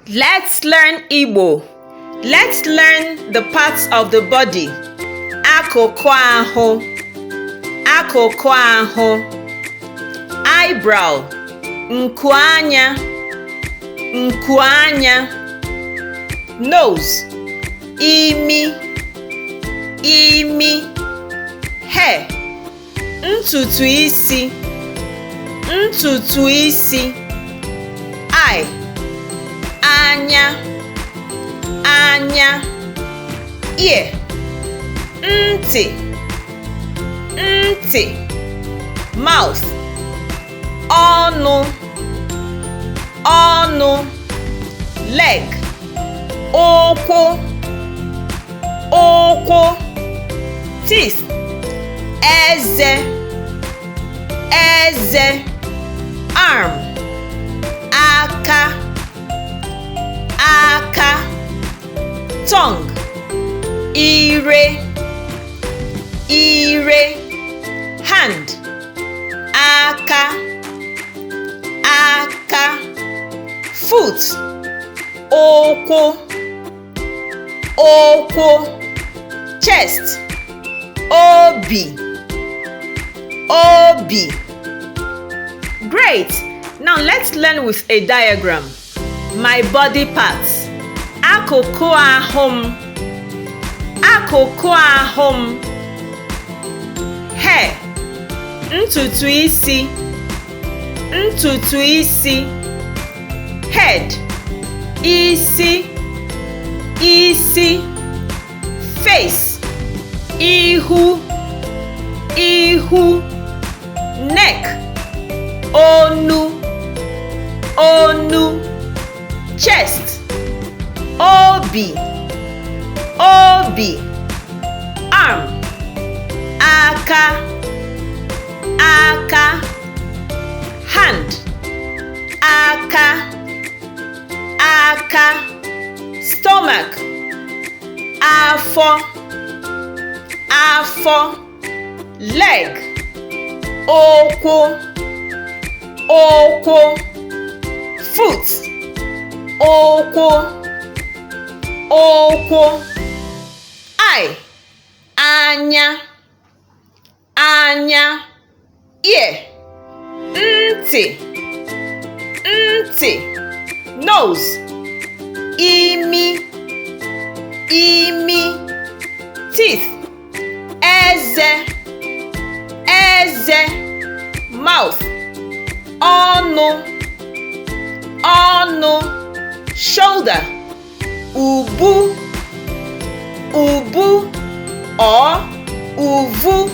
Let's learn Igbo. Let's learn the parts of the body. Akụkụ ahụ. Akụkụ ahụ. Eyebrow. Nku anya. Nku anya. Nose. Imi. Imi. Hair. Ntutu isi. Ntutu isi. Eye. Anya. Anya. Ear. Ntị. Ntị. Mouth. Ọnụ. Ọnụ. Leg. Ụkwụ. Ụkwụ. Teeth. Eze. Eze. Arm. Aka. Aka. Tongue. Ire. Ire. Hand. Aka. Aka. Foot. Ụkwụ. Ụkwụ. Chest. Obi. Obi. Great! Now let's learn with a diagram. My body parts. Akụkụ ahụ m. Akụkụ ahụ m. Hair. Ntutu isi. Ntutu isi. Head. Isi. Isi. Face. Ihu. Ihu. Neck. Onu. Onu. Chest. Obi. Obi. Arm. Aka. Aka. Hand. Aka. Aka. Stomach. Afọ. Afọ. Leg. Ụkwụ. Ụkwụ. Foot. Ụkwụ. Ụkwụ. Eye. Anya. Anya. Ear. Ntị. Ntị. Nose. Imi. Imi. Teeth. Eze. Eze. Mouth. Ọnụ. Ọnụ. Shoulder. Ubu. Ubu or uvu.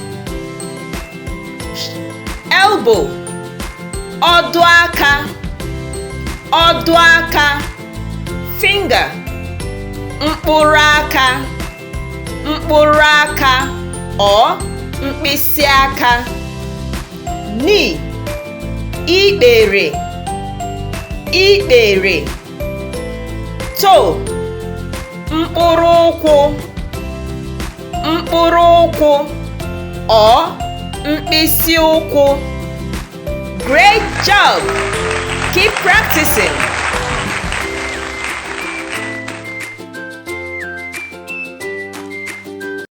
Elbow. Ọdụ aka. Ọdụ aka. Finger. Mkpụrụ aka. Mkpụrụ aka or mkpịsị aka. Knee. Ikpere. Ikpere. Toe. Mkpụrụ ụkwụ. Mkpụrụ ụkwụ or mkpịsị ụkwụ. Great job! Keep practicing.